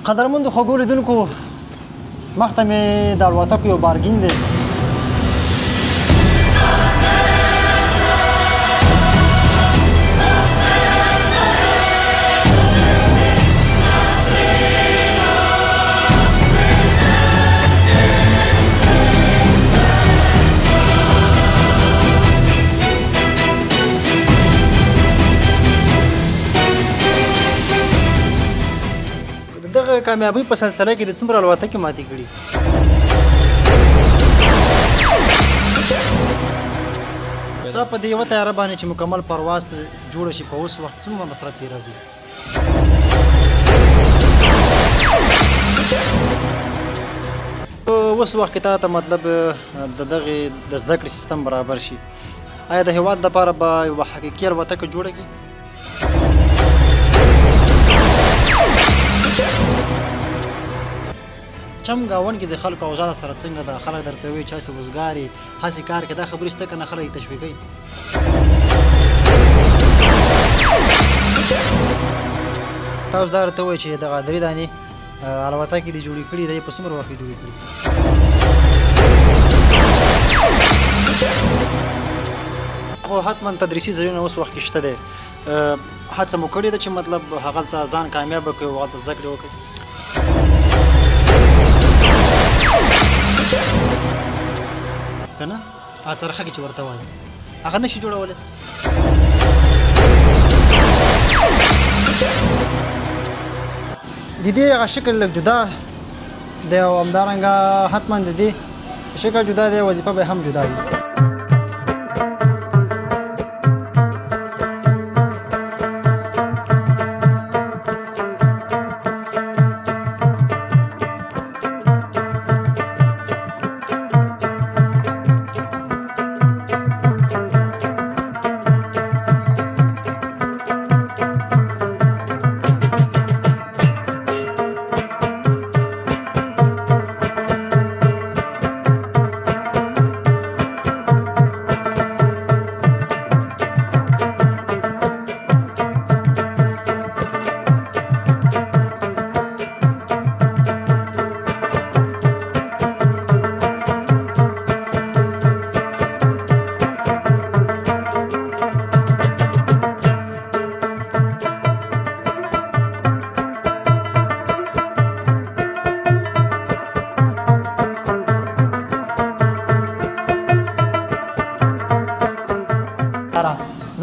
قدرمندو خوږو لیدونکو، مخته مې د الوتکو یو بارګین دی. دغه کامیابۍ په سلسله کې د څومره الوتکې ماتې کړي؟ ستا په دې یوه طیاره باندې چې مکمل پرواز ته جوړه شي په اوس وخت څومره مصرف یې راځي؟ په اوس وخت کې تا ته مطلب د دغې د زده کړې سیستم برابر شي، آیا د هېواد دپاره به یوه حقیقي الوتکه جوړه کړي؟ چم ګاونډ کې د خلکو اوضاع سره څنګه ده؟ خلک درته وایي چې هسې وزګار یې، هسې کار کې، دا خبرې شته که نه خلک یې تشویقوي؟ تاسو دا راته ووایئ چې دغه درې دانې الوتکې دې جوړې کړي، دا یې په څومره وخت کې جوړې کړي؟ خو حتما تدریسي ځایونه اوس وخت کې شته دی، هڅه مو کړې ده چې مطلب هغلته ځان کامیابه کړئ او هغلته زده کړې وکړئ؟ که نه هغه څرخکې چې ورته وایي هغه نه شي جوړولی. د دې هغه شکل لږ جدا دی او همدارنګه حتما د دې شکل جدا دی، وظیفه به هم جدا وي.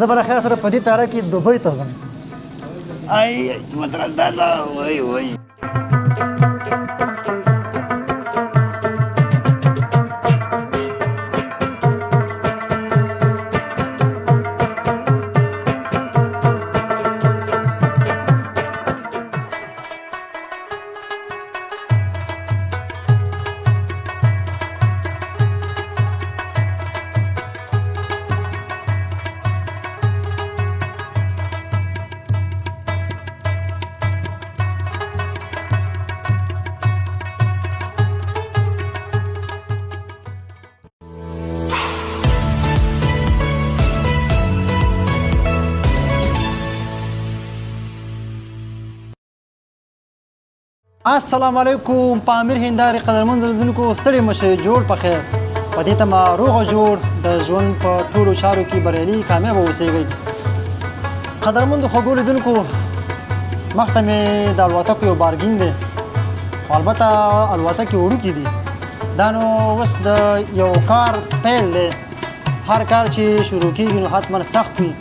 زه به له خیره سره په دې طیاره کې دوبۍ ته ځم. ای څومره درنده ده، وای وای. السلام علیکم پامیر هندارې قدرمن لیدونکو، ستړي مه شئ، جوړ په خیر. په دې تمه روغ او جوړ د ژوند په ټولو چارو کې بریالي کامیاب اوسئ. قدرمندو خوږو لیدونکو، مخته مې د الوتکو یو بارګین دی، خو البته الوتکې وړوکې دي. دا نو اوس د یو کار پیل دی، هر کار چې شروع کېږي نو حتما سخت وي.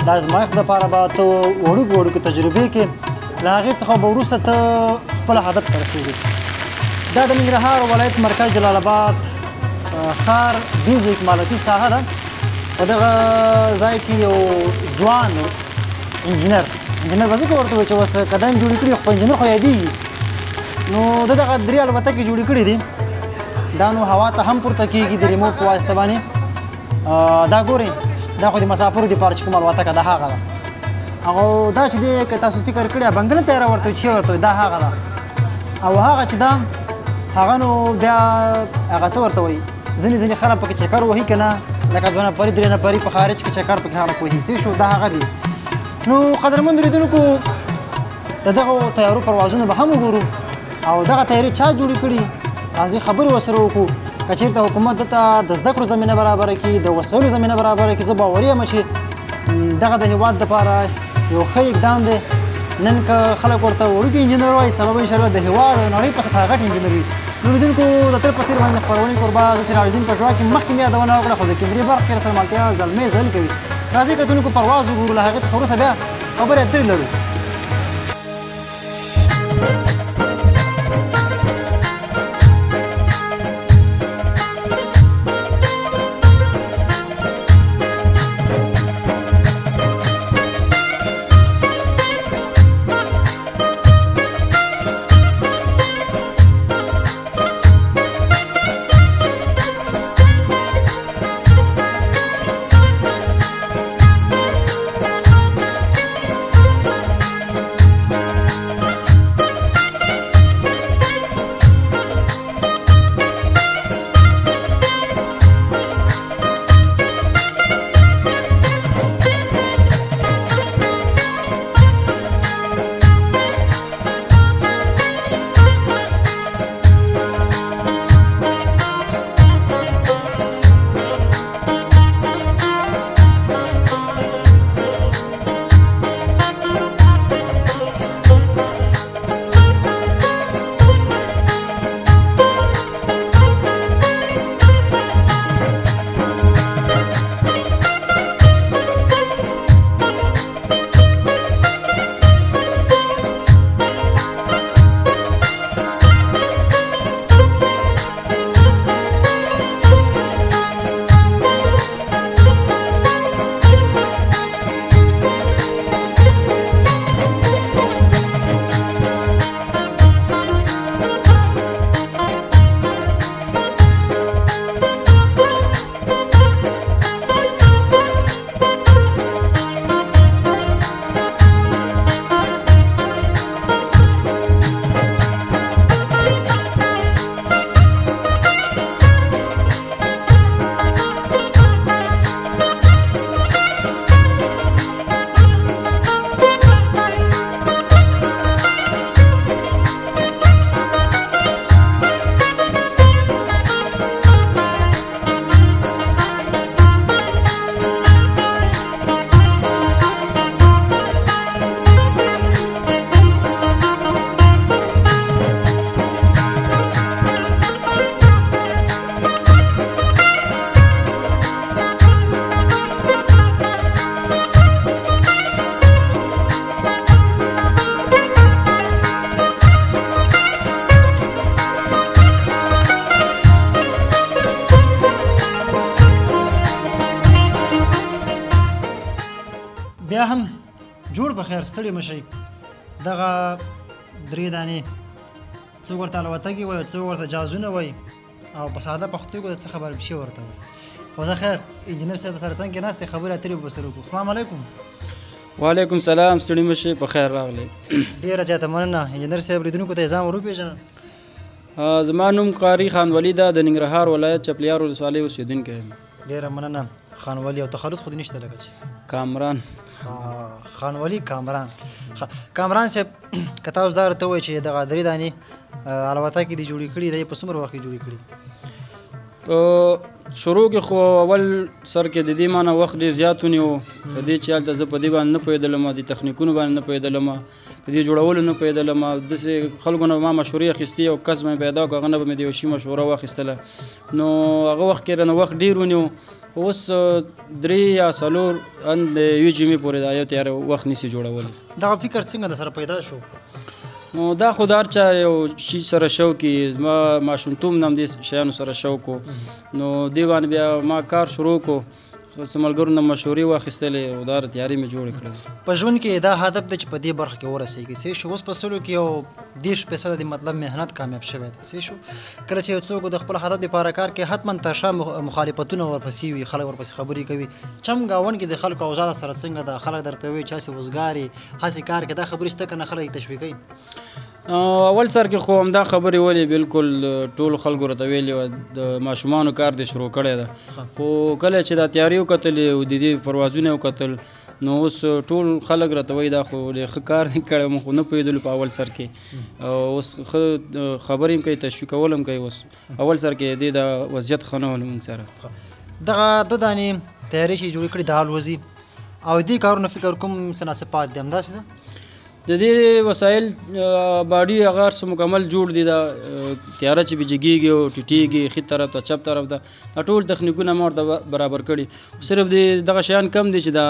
د ازمایښت لپاره به ته وړوکې وړوکې تجربې کې، له هغې څخه به وروسته ته خپل هدف ته رسېږي. دا د ننګرهار ولایت مرکز جلال آباد ښار بیزو اکمالاتي ساحه ده. په دغه ځای کې یو ځوان انجینر، انجینر به ځکه ورته وایي چې اوس قدم جوړې کړي، خو انجینر خو یادېږي. نو ده دغه درې الوتکې جوړې کړي دي. دا نو هوا ته هم پورته کېږي د ریموټ په واسطه باندې. دا ګورئ، دا خو د مسافرو دپاره چې کومه الوتکه ده هغه ده. او دا چې دی که تاسو فکر کړی بنګله طیاره ورته چې ورته دا هغه ده. او هغه چې ده هغه نو بیا هغه څه ورته وایي، ځینې ځینې خلک پکې چکر وهي که نه، لکه دوه نفري درې نفري په خارج کې چکر پکې خلک وهي، څه شو دا هغه دي. نو قدرمن لیدونکو، د دغو طیارو پروازونه به هم وګورو. او دغه تیارې چا جوړې کړي؟ راځئ خبرې ورسره وکړو. که چېرته حکومت دته د زده کړو زمینه برابره کړي، د وسایلو زمینه برابره کړي، زه باوري یم چې دغه د هېواد دپاره یو ښه اقدام دی. نن که خلک ورته وړوکی انجینر وایي، سبا به انشاءالله د هېواد او نړۍ په سطحه غټ انجینر وي. نو لیدونکو د تل په څېر باندې خپرونې کوربه زه سراج الدین پژواک یم. مخکې مې یادونه وکړه، خو د کیمرې برخه کې راسره ملتیا زلمی ځل کوي. راځئ کتونکو پرواز وګورو، له هغې څخه وروسته بیا خبرې اترې لرو. بیا هم جوړ په خیر، ستړي مه شئ. دغه درې دانې څوک ورته الوتکې وایي، څوک ورته جازونه وایي، او په ساده پښتو کې د څه خبر شي ورته وایي. خو زه خیر انجینر صاحب سره څنګه ناست دی، خبرې اترې به سره وکړو. السلام علیکم. وعلیکم سلام، ستړي مه شئ، په خیر راغلی. ډېره زیاته مننه انجینر صاحب. لیدونکو ته یې ځان ور وپېژنه. زما نوم قاري خان ولي ده، د ننګرهار ولایت چپلیار ولسوالۍ اوسېدونکی یم. ډېره مننه خان ولي. او تخلص خو دې نشته لکه چې؟ کامران. خان ولي کامران. کامران صاحب، که تاسو دا راته ووایئ چې دغه درې دانې الوتکې دې جوړې کړي، دا یې په څومره وخت کې جوړې کړي؟ په شروع کې خو اول سر کې د دې معنی وخت ډېر زیات ونیو، په دې چې هلته زه په دې باندې نه پوهېدلم، د تخنیکونو باندې نه پوهېدلم، په دې جوړولو نه پوهېدلم. داسې خلکو نه ما مشورې اخیستې، یو کس مې پیدا کړ، هغه نه به مې د یو شي مشوره واخیستله. نو هغه وخت کې رانه وخت ډېر ونیو. اوس 3 یا 4 ان د یوې جمعې پورې دا یو تیاره وخت نیسي جوړول. دغه فکر څنګه د سره پیدا شو؟ نو دا خو د هر چا یو شي سره شوق وي. زما ماشومتوب نه هم دې شیانو سره شوق و، نو دې باندې بیا ما کار شروع کړو، څه ملګرو نه مشورې واخیستلې او دا تیارې مې جوړې کړې. په ژوند کې دا هدف دی چې په دې برخه کې ورسېږي، صحیح شو؟ اوس په سلو کې یو 30% د مطلب محنت کامیاب شوی دی، صحیح شو؟ کله چې یو څوک د خپل هدف دپاره کار کوي، حتما تر شا مخالفتونه ورپسې وي، خلک ورپسې خبرې کوي. چم ګاونډ کې د خلکو اوضاع سره څنګه ده؟ خلک درته وایي چې هسې وزګار یې، هسې کار کوې، دا خبرې شته که نه خلک یې تشویقوي؟ اول سر کې خو همدا خبرې ولې بالکل ټولو خلکو راته ویلې وه، د ماشومانو کار دې شروع کړی ده. خو کله چې دا تیارې وکتلې او د دې پروازونه وکتل، نو اوس ټول خلک راته وایي دا خو ډېر ښه کار دی کړی، موږ خو نه پوهېدلو په اول سر کې، او اوس ښه خبرې هم کوي، تشویقول هم کوي. اوس اول سر کې دې دا وضعیت ښه نه و له موږ سره. دغه دوه دانې تیارې چې جوړې کړي د الوزي او دې کارونه فکر کوم څه ناڅه پات دی، همداسې ده؟ د دې وسایل باډي هغه هر څه مکمل جوړ دي. دا تیاره چې به جګېږي او ټیټېږي، ښي طرف ته چپ طرف ته، دا ټول تخنیکونه ما ورته برابر کړي. صرف دې دغه شیان کم دي چې دا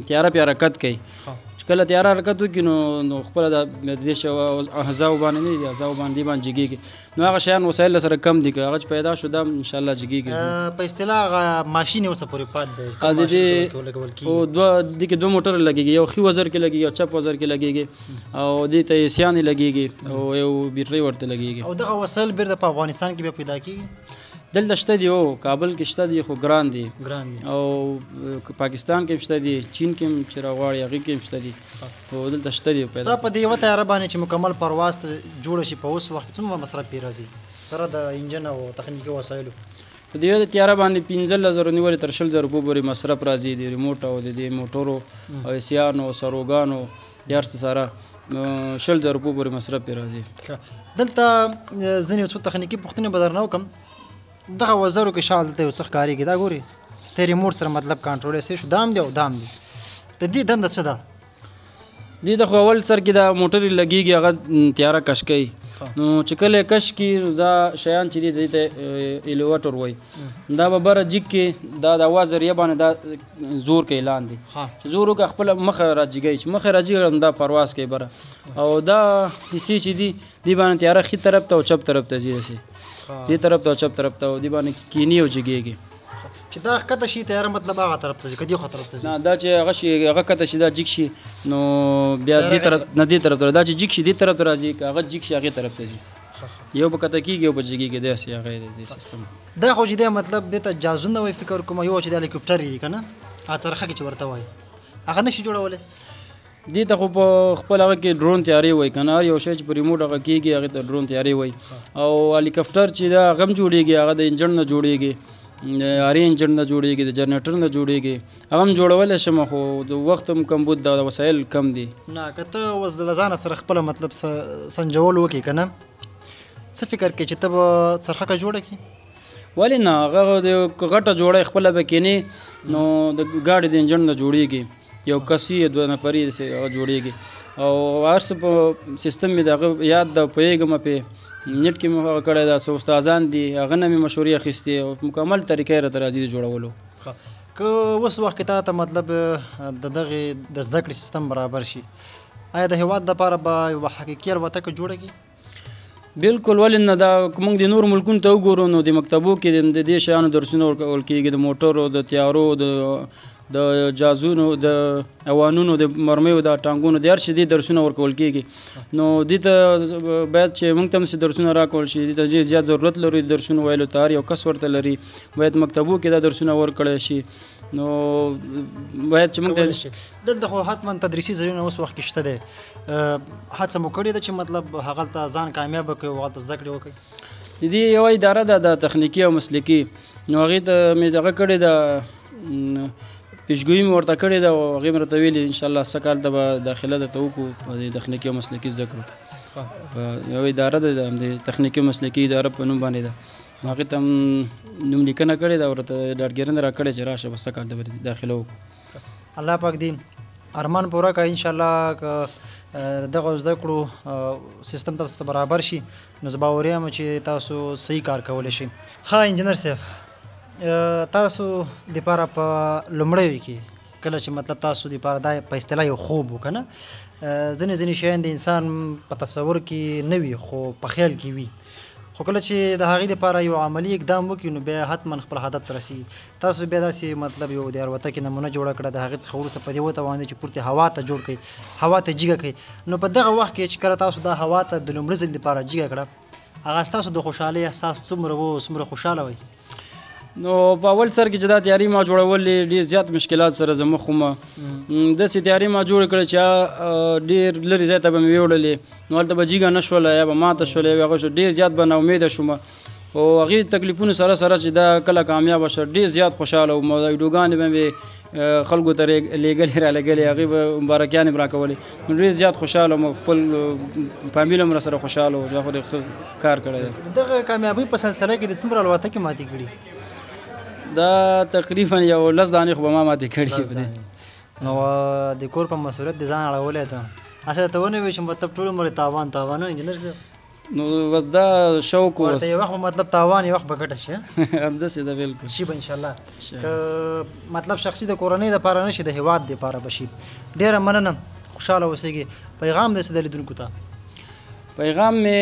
تیاره پې حرکت کوي، چې کله تیاره حرکت وکړي نو خپله د دې احزاو باندې نه دي، احزاو باندې باندې جګېږي. نو هغه شیان وسایل سره کم دي، که هغه چې پیدا شو دا انشاءالله جګېږي. په اصطلاح هغه ماشین یې اوسه پورې پات دی، د دې او دوه دې کې دوه موټر لګېږي، یو ښي وزر کې لګېږي، یو چپ وزر کې لګېږي، او دې ته ایسیانې لګېږي او یو بیټرۍ ورته لګېږي. او دغه وسایل بېرته په افغانستان کې بیا پیدا کېږي؟ دلته شته دي، هو کابل کې شته دي، خو ګران دي. ګران دي. او پاکستان کې هم شته دي، چین کې هم چې راغواړي هغې کې هم شته دي، خو دلته شته دي. ستا په دې یوه طیاره باندې چې مکمل پرواز ته جوړه شي په اوس وخت کې څومره مصرف پرې راځي سره د انجن او تخنیکي وسایلو؟ په دې یوه طیاره باندې 15,000 نیولې تر 20,000 روپو پورې مصرف راځي، د ریموټ او د دې موټرو او ایسیانو او سروګانو د هر څه سره 20,000 روپو پورې مصرف پرې راځي. دلته ځینې یو څو تخنیکي پوښتنې به درنه وکړم. دغه وزرو کې شال دلته یو څه ښکارېږي، دا ګورې ته ریموټ سره مطلب کنټرول شي، شو دام دی او دام دی، د دې دنده څه ده؟ دې ته خو اول سر کې دا موټر لګېږي، هغه تیاره کش کوي، نو چې کله یې کش کړي نو دا شیان چې دي دې ته ایلیویټر وایي، دا به بره جګ کړي، دا د هوا ذریعه باندې دا زور کوي لاندې، چې زور وکړي خپله مخه را جګوي، چې مخه را جګه کړه نو دا پرواز کوي بره. او دا حصې چې دي دې باندې تیاره ښي طرف ته او چپ طرف ته ځي، داسې دې طرف ته او چپ طرف ته، او دې باندې کیني او جګېږي. چې دا ښکته شي تیاره مطلب هغه طرف ته ځي که دې خوا طرف ته ځي؟ نه، دا چې هغه شي هغه کښته شي دا جګ شي نو بیا دې طرف نه دې طرف ته، دا چې جګ شي دې طرف ته راځي، که هغه جګ شي هغې طرف ته ځي، یو به کښته کېږي یو به جګېږي، داسې هغه دی دې سیستم. دا خو چې دی مطلب دې ته جازونه وایي فکر کوم، یو چې د هلیکوپټر دي که نه هغه څرخکې چې ورته وایي هغه نه شي جوړولی؟ دې ته خو په خپل هغه کې ډرون تیارې وایي که نه، هر یو شی چې په ریموټ هغه کېږي هغې ته ډرون تیارې وایي. او هلیکوپټر چې دا هغه هم جوړېږي، هغه د انجن نه جوړېږي، د ارې انجن نه جوړېږي، د جنریټر نه جوړېږي، هغه هم جوړولی شم، خو د وخت هم کمبود ده، د وسایل کم دي. نه که ته اوس له ځانه سره خپله مطلب سنجول وکړې که نه، څه فکر کوې چې ته به څرخکه جوړه کړې؟ ولې نه، هغه د غټه جوړه خپله به کښېنې نو د ګاډي د انجن نه جوړېږي، یو کسي دوه نفري داسې هغه جوړېږي، او هر څه په سیستم مې د هغه یاد ده، پوهېږم پرې، نېټ کې مې هغه کړی ده، څه استادان دي هغه نه مې مشورې اخیستې او مکمل طریقه یې راته راځي د جوړولو. که اوس وخت کې تا ته مطلب د دغې د زده کړې سیستم برابر شي، آیا د هېواد دپاره به یوه حقیقي الوتکه جوړه کړي؟ بالکل، ولې نه. دا که موږ د نورو ملکونو ته وګورو نو د مکتبو کې د دې شیانو درسونه ورکول کېږي، د موټرو، د تیارو، د جازونو، د اوانونو، د مرمیو، د ټانګونو، د هر شي دې درسونه ورکول کېږي. نو دې ته باید چې موږ ته هم څه درسونه راکول شي، دې ته ډېر زیات ضرورت لرو د درسونو ویلو ته، هر یو کس ورته لري، باید مکتبو کې دا درسونه ورکړی شي. نو باید چې موږ ته دلته خو حتما تدریسي ځایونه اوس وخت کې شته دی، هڅه مو کړې ده چې مطلب هغلته ځان کامیابه کړئ او هغلته زده کړې وکړئ؟ د دې یوه اداره ده د تخنیکي او مسلکي، نو هغې ته مې دغه کړې ده، پیشګویي مې ورته کړې ده، او هغې مې راته ویلي انشاءالله سږ کال ته به داخله درته وکړو په دې تخنیکي او مسلکي زده کړو کې. یوه اداره ده د تخنیکي او مسلکي اداره په نوم باندې ده، هغې ته هم نوم لیکنه کړې ده او راته ډاډګیرنه راکړې چې راشه به سږ کال ته به داخله وکړو. الله پاک دې ارمان پوره کړه انشاءالله، که دغه زده کړو سیستم تاسو ته برابر شي نو زه باوري یم چې تاسو صحیح کار کولی شئ. ښه انجنیر صاحب، تاسو دپاره په لومړیو کې کله چې مطلب تاسو دپاره دا په اصطلاح یو خوب و که نه، ځینې ځینې شیان د انسان په تصور کې نه وي خو په خیال کې وي، خو کله چې د هغې دپاره یو عملي اقدام وکړي نو بیا حتما خپل هدف ته رسېږي. تاسو بیا داسې مطلب یو د الوتکې نمونه جوړه کړه، د هغې څخه وروسته په دې وتوانېدئ چې پورته هوا ته جوړ کړئ، هوا ته جګه کړئ. نو په دغه وخت کې چې کله تاسو دا هوا ته د لومړي ځل دپاره جګه کړه، هغه ستاسو د خوشحالۍ احساس څومره و، څومره خوشحاله وئ؟ نو په اول سر کې چې دا تیارې ما جوړولې ډېر زیات مشکلات سره زه مخ وم، داسې تیارې ما جوړې کړې چې ډېر لرې ځای ته به مې ویوړلې، نو هلته به جګه نه شوله، یا به ماته شوله، یا به هغه شو، ډېر زیات به ناامیده شوم. او هغې تکلیفونو سره سره چې دا کله کامیابه شوه، ډېر زیات خوشحاله وم. ویډیوګانې به مې خلکو ته لېږلې رالېږلې، هغې به مبارکیانې به راکولې، نو ډېر زیات خوشحاله وم. خپل فامیل هم راسره خوشحاله و چې خو دې ښه کار کړی دی. د دغه کامیابۍ په سلسله کې د څومره الوتکې ماتې کړي؟ دا تقریبا یو 10 دانې خو به ما ماتې کړي په دې. نو د کور په مسؤلیت د ځان اړولی ده، هسې درته ونه وي چې مطلب ټول عمر یې تاوان تاوان. انجینر صاحب نو بس دا شوق و، ورته یو وخت به مطلب تاوان، یو وخت به ګټه شي. همداسې ده، بالکل شي به انشاءالله. که مطلب شخصي د کورنۍ دپاره نه شي، د هېواد دپاره به شي. ډېره مننه، خوشحاله اوسېږي. پیغام دې څه دی لیدونکو ته؟ پیغام مې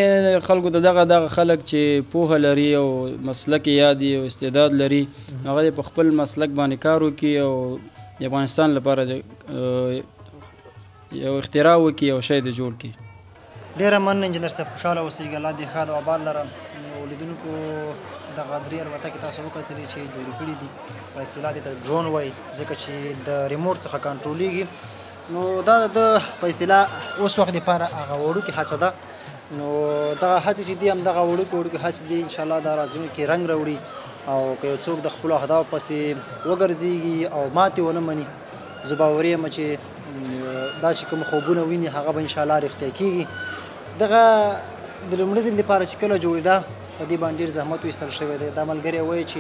خلکو ته دغه دغه خلک چې پوهه لري او مسلک یې یاد او استعداد لري، هغه دې په خپل مسلک باندې کار وکړي او د افغانستان لپاره یو اختراع وکړي او شی دې جوړ کړي. ډېره مننه انجینر صاحب، خوشحاله اوسئ، الله دې ښاد او آباد لره. نو لیدونکو دغه درې الوتکې تاسو وکتلې چې جوړې کړي دي، په اصطلاح دې ته ډرون وایي، ځکه چې د ریموټ څخه کنټرولېږي. نو دا د په اصطلاح اوس وخت دپاره هغه وړوکې هڅه ده. نو دغه هڅې چې دي، همدغه وړوکې وړوکې هڅې دي، انشاءالله دا راتلونکي کې رنګ راوړي. او که یو څوک د خپلو اهدافو پسې وګرځېږي او ماتې ونه مني، زه باوري یم چې دا چې کوم خوبونه ویني هغه به انشاءالله رښتیا کېږي. دغه د لومړي ځل دپاره چې کله جوړېده، په دې باندې ډېر زحمت ویستل شوی دی. دا ملګری وایي چې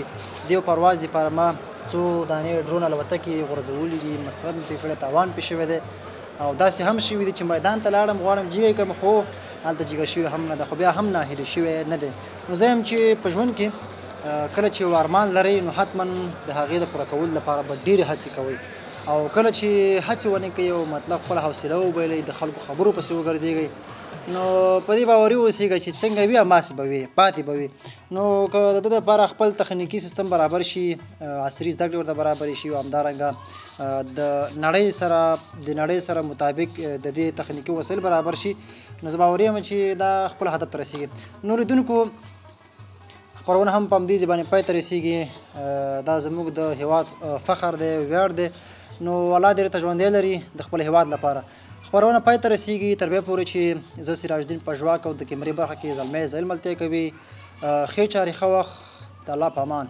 د یو پرواز دپاره ما څو دانې ډرون الوتکې غورځولې دي، مصرف مې پرې کړی، تاوان پرې شوی دی. او داسې هم شوي دي چې میدان ته لاړم، غواړم جیګه یې کړم، خو هلته جیګه شوې هم نه ده، خو بیا هم ناهیلې شوی نه دی. نو زه یم چې په ژوند کې کله چې یو ارمان لرئ، نو حتما د هغې د پوره کولو لپاره به ډېرې هڅې کوئ. او کله چې هڅې ونه کوئ او مطلب خپله حوصله وبایلئ، د خلکو خبرو پسې وګرځېږئ، نو په دې باوري اوسېږئ چې څنګه وي هماسې به وي، پاتې به وي. نو که د ده دپاره خپل تخنیکي سیستم برابر شي، عصري زده کړې ورته برابرې شي، او همدارنګه د نړۍ سره مطابق د دې تخنیکي وسایل برابر شي، نو زه باوري یم چې دا خپل هدف ته رسېږي. نو لیدونکو خپرونه هم په همدې ځای باندې پای ته رسېږي. دا زموږ د هېواد فخر دی، ویاړ دی. نو الله دې راته ژوندی لري د خپل هېواد لپاره. خپرونه پای ته رسېږي، تر بیا پورې چې زه سراج الدین پژواک او د کیمرې برخه کې زلمی زیل ملتیا کوي. ښې چارې، ښه وخت، د الله په امان.